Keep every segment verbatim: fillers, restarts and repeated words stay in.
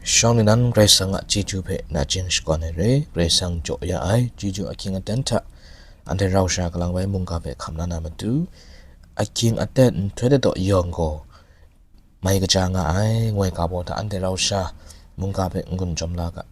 Shawng ni nan Karai Kasang a chyeju hpe nachying shakawn ai re. Karai Kasang jaw ya ai chyeju ahkying aten hta anhte rau sha kalang bai mungga hpe hkam la na matu, ahkying aten nhtoi daw yawng gaw mai kaja nga ai, ngoi ga baw hta anhte rau sha mungga hpe n-gun chyawm la ga.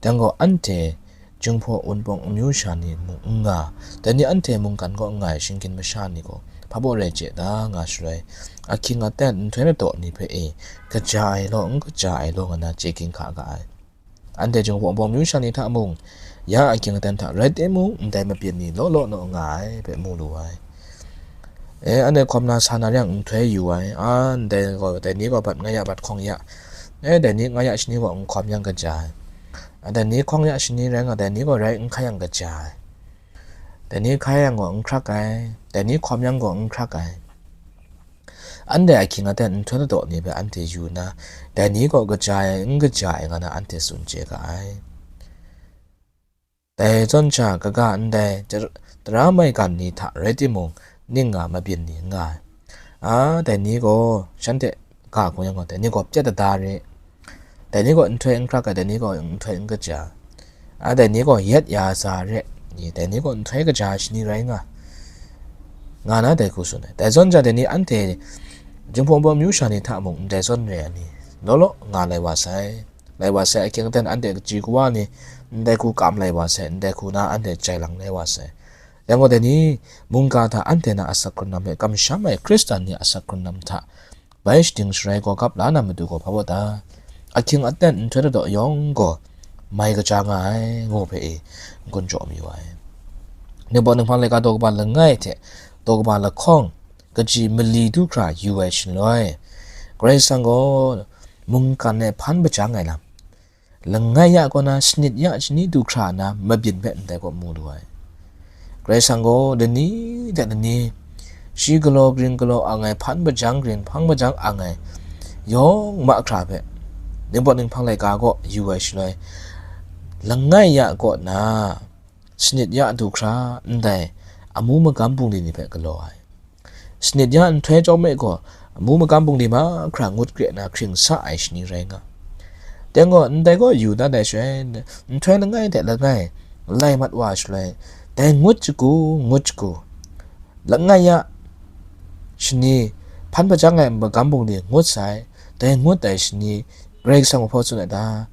Dang gaw anhte Jinghpaw Wunpawng amyu sha ni mung n nga, dai ni anhte mungkan kaw n nga ai shinggyim masha ni gaw hpa baw rai chye da nga shaloi, ahkying aten nhtoi daw ni hpe e, kaja ai law, n kaja ai law nga na chye ging hka ga ai. Anhte Jinghpaw Wunpawng amyu sha ni hta mung, ya ahkying aten hta rai timung, ndai mabyin ni law law naw nga ai hpe mu lu ai. E, anhte hkawm na sa na re yang nhtoi yu ai, a, ndai gaw, dai ni gaw bat nga ya, bat hkawng ya, e, dai ni nga ya shani gaw n hkawm yang kaja ai, a, dai ni hkawng ya shani rai nga, dai ni gaw rai n hkai yang kaja ai, dai ni hkai yang gaw n hkrak ai, dai ni hkawm yang gaw n hkrak ai. Anhte ahkying aten nhtoi daw ni hpe anhte yu nna, dai ni gaw kaja ai, n kaja ai nga na anhte tsun chye ga ai. Dai zawn sha kaga ndai tar-, tara maigan ni hta rai timung, ning nga mabyin ni n nga ai. A, dai ni gaw shanhte ga hkung yang gaw, dai ni gaw pyat dada re, dai ni gaw nhtoi n hkrak ai, dai ni gaw nhtoi n kaja, a, dai ni gaw yet ya sa re, dai ni gaw nhtoi kaja shani rai nga, nga na dai hku tsun ai. Dai zawn sha dai ni anhte Jinghpaw Wunpawng amyu sha ni hta mung ndai zawn re ai ni law law nga lai wa sai. Lai wa sai, ahkying aten anhte kaji kawa ni ndai hku kam lai wa sai, ndai hku na anhte jai lang lai wa sai. Yang gaw dai ni, mungga hta anhte na asak hkrun nam hpe kamsham ai Hkristan ni asak hkrun nam hta bai shading sharai gaw gap la na matu gaw hpa baw ta? Ahkying aten nhtoi daw yawng gaw mai kaja nga ai, ngu hpe e n-gun jaw mayu ai. Ningbaw Ninghpang laika daw kaba langai hte daw kaba lahkawng kaji mali du hkra yu ai shaloi, Karai Kasang gaw mungkan e hpan hpajang ai lam, langai ya kaw na sanit ya shani du hkra na mabyin hpe ndai gaw mu lu ai. Karai Kasang gaw lani hte lani shi galaw karing galaw ang ai, hpan hpajang karing hpan hpajang ang ai yawng mahkra hpe Ningbaw Ninghpang laika gaw yu ai shaloi, langai ya kaw na sanit ya du hkra ndai amu magam bungli ni hpe galaw ai. Sanit ya nhtoi chyawm e gaw, amu magam bungli mahkra ngut kre na hkring sa ai shani rai nga. Dai gaw, ndai gaw yu dat ai shaloi, nhtoi langai hte langai lai mat wa shaloi, dai ngut shagu, ngut shagu, langai ya shani hpan hpajang ai magam bungli ngut sai, dai ngut ai shani Karai Kasang hpaw tsun ai ta?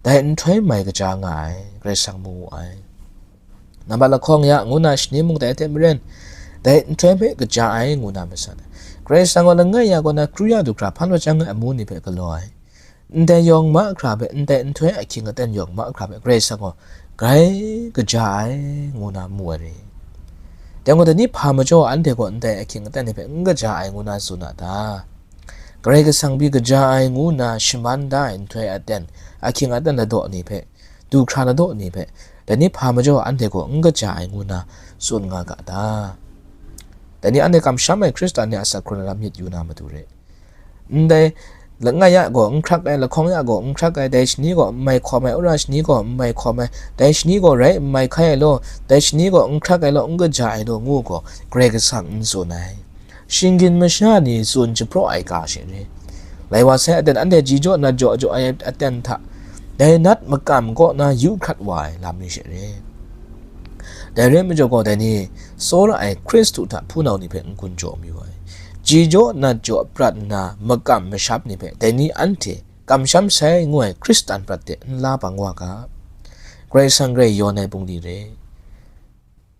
Dai nhtoi mai kaja nga ai, Karai Kasang mu wu ai. Nambat lahkawng ya ngu na shani mung dai hte maren, dai nhtoi hpe kaja ai ngu na masan ai. Karai Kasang gaw langai ya kaw na kru ya du hkra hpan hpajang ai amu ni hpe galaw ai. Ndai yawng mahkra hpe, ndai nhtoi ahkying aten yawng mahkra hpe Karai Kasang gaw grai kaja ai ngu na mu ai re. Dai gaw, dai ni hpa majaw anhte gaw ndai ahkying aten ni hpe n kaja ai ngu na tsun a ta? Karai Kasang pyi kaja ai ngu nna shaman da ai nhtoi aten, ahkying aten ladaw ni hpe, du hkra ladaw ni hpe, dai ni hpa majaw anhte gaw n kaja ai ngu nna tsun nga ga ta? Dai ni anhte kamsham ai Hkristan ni a asak hkrun ai lam myit yu na matu re. Ndai langai ya gaw n hkrak ai, lahkawng ya gaw n hkrak ai, dai shani gaw n mai hkawm ai, wora shani gaw n mai hkawm ai, dai shani gaw rai n mai hkai ai law, dai shani gaw n hkrak ai law, n kaja ai law, ngu gaw Karai Kasang n tsun ai. Shinggyim masha ni tsun japraw ai ga she re. Lai wa sai aten anhte ji jaw nat jaw jaw ai aten hta, dai nat makam kaw na yu hkrat wa ai lam ni she re. Dai rai majaw gaw, dai ni tsawra ai Hkristu hta hpunau ni hpe n-gun jaw mayu ai. Ji jaw nat jaw prat nna makam masham ni hpe dai ni anhte kamsham sai ngu ai Hkristan prat de n la bang wa ga. Karai Kasang grai yawn ai bungli re.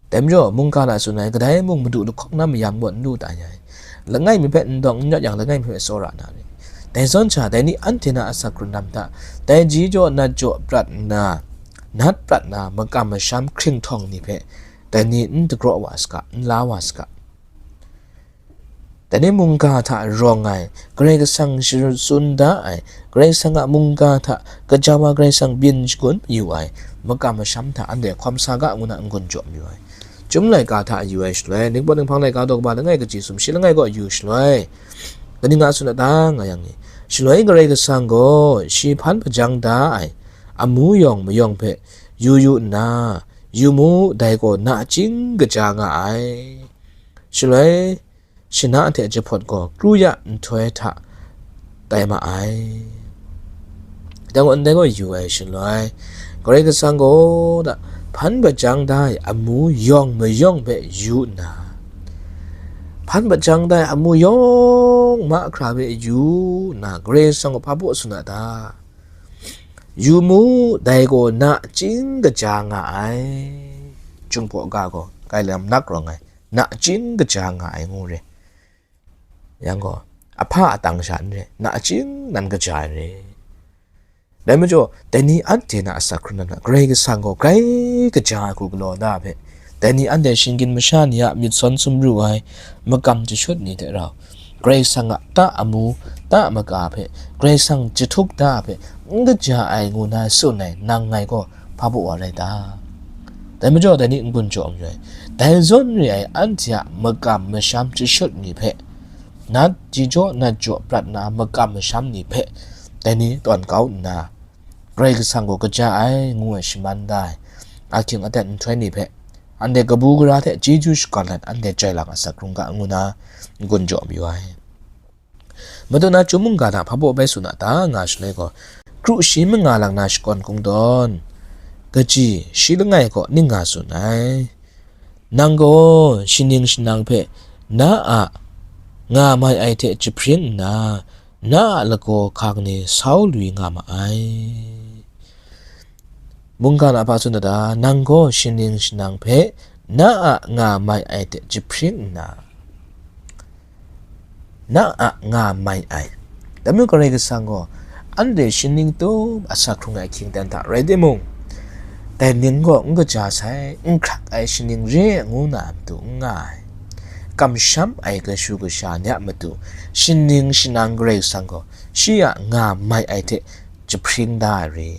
Dai majaw, mungga hta tsun ai, kadai mung madu lahkawng na mayam gaw n lu ta ya ai. Langai mi hpe n dawng n yawt yang, langai mi hpe tsawra na re. Dai zawn sha, dai ni anhte na asak hkrun lam hta, dai ji jaw nat jaw prat nna, nat prat na makam masham hkring htawng ni hpe, dai ni n dagraw wa saga, n la wa saga. Dai ni mungga hta rawng ai, Karai Kasang shatsun da ai, Karai Kasang a mungga hta kaja wa Karai Kasang byin shagun yu ai, makam masham hta anhte hkawm sa ga ngu na n-gun jaw mayu ai. Chyum laika hta yu ai shaloi, Ningbaw Ninghpang laika daw kaba langai kaji sumshi langai gaw yu shaloi, kaning a tsun a ta nga yang ni? Shaloi Karai Kasang gaw shi hpan hpajang da ai amu yawng mayawng hpe yu yu nna, yu mu, dai gaw nachying kaja nga ai. Shaloi, shana hte jahpawt gaw kru ya nhtoi hta tai ma ai. Dang wa ndai gaw yu ai shaloi, Karai Kasang gaw da hpan bajang da ai amu yawng mayawng hpe yu nna, hpan bajang da ai amu yawng mahkra hpe yu nna, Karai Kasang gaw hpa baw tsun a ta? Yu mu, dai gaw nachying kaja nga ai. Chyum hpaw ga gaw, kai lam nak rawng ai, nachying kaja nga ai ngu re. Yang gaw, ahpa atang sha n re, nachying nan kaja ai re. Dai majaw, dai ni anhte na asak hkrun na, Karai Kasang gaw grai kaja ai hku galaw da hpe, dai ni anhte shinggyim masha ni a myit sawn sumru ai, makam jashut ni hte rau, Karai Kasang a ta amu, ta maka hpe, Karai Kasang jahtuk da hpe, n kaja ai ngu na tsun ai nang ngai gaw hpa baw wa rai ta? Dai majaw, dai ni n-gun jaw mayu ai, dai zawn re ai anhte a makam masham jashut ni hpe, nat jijaw nat jaw prat na makam masham ni hpe, dai ni tawn kau nna, Karai Kasang gaw kaja ai ngu ai shaman da ai, ahkying aten nhtoi ni hpe, anhte kabu gara hte chyeju shakawn let anhte jai lang asak hkrung ga ngu na, n-gun jaw mayu ai. Madu na Chyum mungga hta hpa baw bai tsun a ta nga shaloi gaw, kru shi manga lang na shakawn kungdawn, kaji shi langai gaw ning nga tsun ai. Nang gaw shaning shanang hpe na a nga mai ai hte jahpring nna, na a lagaw hkang ni sau lui nga ma ai. Mungga na hpa tsun da, nang gaw shaning shanang hpe na a nga mai ai hte jahpring nna, na a nga mai ai. Dai majaw Karai Kasang gaw anhte shaning tum asak hkrung ai ahkying aten hta rai timung, dai ning gaw n kaja sai, n hkrak ai shaning re ngu na a matu n nga ai. Kamsham ai kashu kasha ni a matu, shaning shanang Karai Kasang gaw shi a nga mai ai hte jahpring da ai re.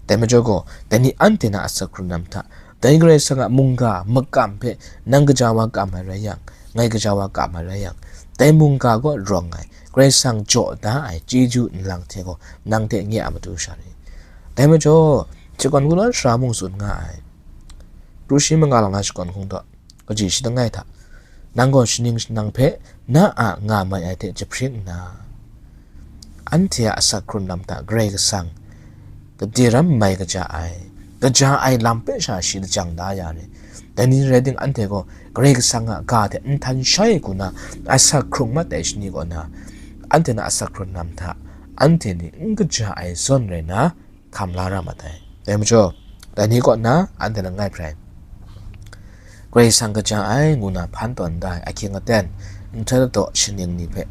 Dai majaw gaw, dai ni anhte na asak hkrun lam hta, dai Karai Kasang a mungga makam hpe nang gaja wa kam ai rai yang, ngai gaja wa kam ai rai yang, dai mungga gaw rawng ai, Karai Kasang jaw da ai chyeju nlang hte gaw nang hte nye a matu sha ri. Dai majaw, shakawn kungdawn sara mung tsun nga ai, kru shi manga lang na shakawn kungdawn, kaji shi langai hta, nang gaw shaning shanang hpe na a nga mai ai hte jahpring nna, anhte a asak hkrun lam hta Karai Kasang gade ram mai kaja ai, kaja ai lam hpe sha shi lajang da ya re. Dai ni rai ting, anhte gaw Karai Kasang a ga hte nhtan shai hku na asak hkrung mat ai shani kaw na, anhte na asak hkrun lam hta anhte ni n kaja ai zawn rai na, hkam la ra mat ai. Dai majaw, dai ni kaw na anhte langai hprai, Karai Kasang kaja ai ngu na hpan tawn da ai ahkying aten, nhtoi ladaw shaning ni hpe,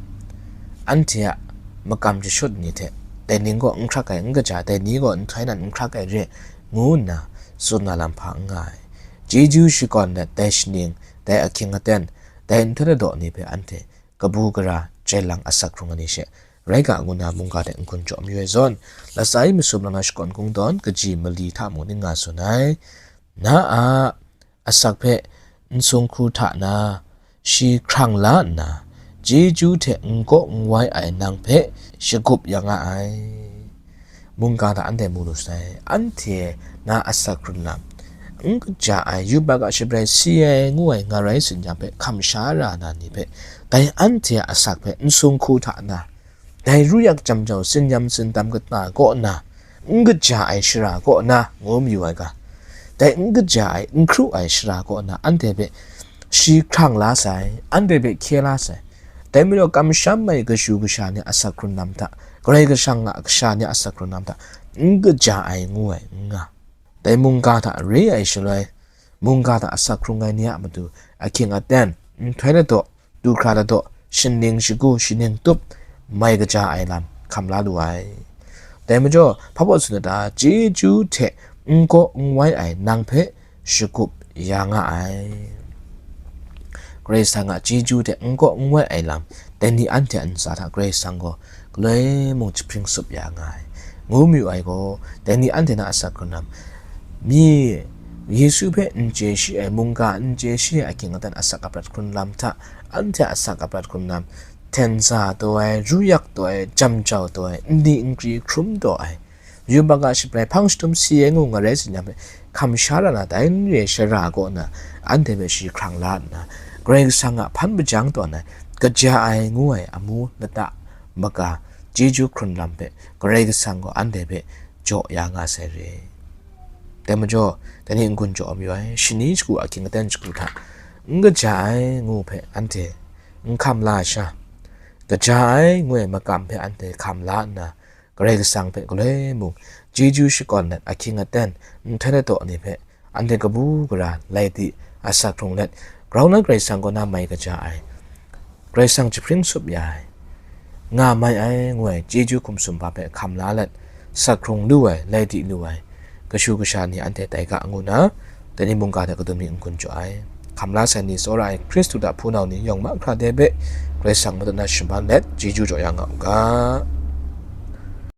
anhte a makam jashut ni hte, dai ning gaw n hkrak ai, n kaja, dai ni gaw nhtoi nan n hkrak ai re, ngu nna tsun na lam hpa n nga ai. Chyeju shakawn let dai shaning, dai ahkying aten, dai nhtoi ladaw ni hpe anhte kabu gara jai lang asak hkrung ai ni she rai ga ngu na mungga hte n-gun jaw mayu ai zawn, latsa i masum lang na shakawn kungdawn kaji mali hta mung ning nga tsun ai. Na a asak hpe n sung hku hta na, shi hkrang la nna, chyeju hte n kaw n wai ai nang hpe shagup ya nga ai. Mungga hta anhte mu lu sai, anhte na asak hkrun lam, n kaja ai, yubak a shabrai si ai ngu ai nga rai tsin jang hpe hkam sha ra na ni hpe, dai anhte a asak hpe n sung hku hta na, dai ru yak jam jau, tsin yam tsin dam kata kaw na, n kaja ai shara kaw na, ngu mayu ai ga, dai n kaja ai, n hkru ai shara kaw na, anhte hpe shi hkrang la sai, anhte hpe hkye la sai. Dai majaw, kamsham ai kashu kasha ni a asak hkrun lam hta, Karai Kasang a kasha ni a asak hkrun lam hta, n kaja ai ngu ai n nga. Dai mungga hta re ai shaloi, mungga hta asak hkrung ai ni a matu, ahkying aten, nhtoi ladaw, du hkra ladaw, shaning shagu, shaning tup, mai kaja ai lam hkam la lu ai. Dai majaw, hpa baw tsun na ta, chyeju hte n kaw n wai ai nang hpe shagup ya nga ai. Karai Kasang a chyeju hte n kaw n wai ai lam, dai ni anhte a ntsa hta Karai Kasang gaw galoi mung jahpring tsup ya nga ai, ngu mayu ai gaw, dai ni anhte na asak hkrun lam, myi Yesu hpe n chye shi ai, mungga n chye shi ai ahkying aten asak aprat hkrun lam hta, anhte a asak aprat hkrun lam, hten za taw ai, ru yak taw ai, jam jau taw ai, nli nkri hkrum taw ai, yubak a shabrai hpang jahtum si ai ngu nga rai tsin jang hpe, hkam sha ra na dai n re ai shara kaw na, anhte hpe shi hkrang la nna, Karai Kasang a hpan bajang tawn ai, kaja ai ngu ai amu lata maka, chyeju hkrun lam hpe Karai Kasang gaw anhte hpe jaw ya nga sai re. Dai majaw, dai ni n-gun jaw mayu ai, shani shagu ahkying aten shagu hta n kaja ai ngu hpe anhte n hkam la ai sha, kaja ai ngu ai makam hpe anhte hkam la nna, Karai Kasang hpe galoi mung chyeju shakawn let ahkying aten nhtoi ladaw ni hpe anhte kabu gara lai di asak hkrung let, grau na Karai Kasang kaw na mai kaja ai, Karai Kasang jahpring sup ya ai, nga mai ai ngu ai chyeju hkum sumhpa hpe hkam la let, sak hkrung lu ai, lai di lu ai, kashu kasha ni anhte tai ga ngu na, dai ni mungga hte kadun mi n-gun jaw ai. Hkam la sai ni tsawra ai Hkristu hta hpunau ni yawng mahkra de hpe Karai Kasang matut na shingban let chyeju jaw ya nga u ga.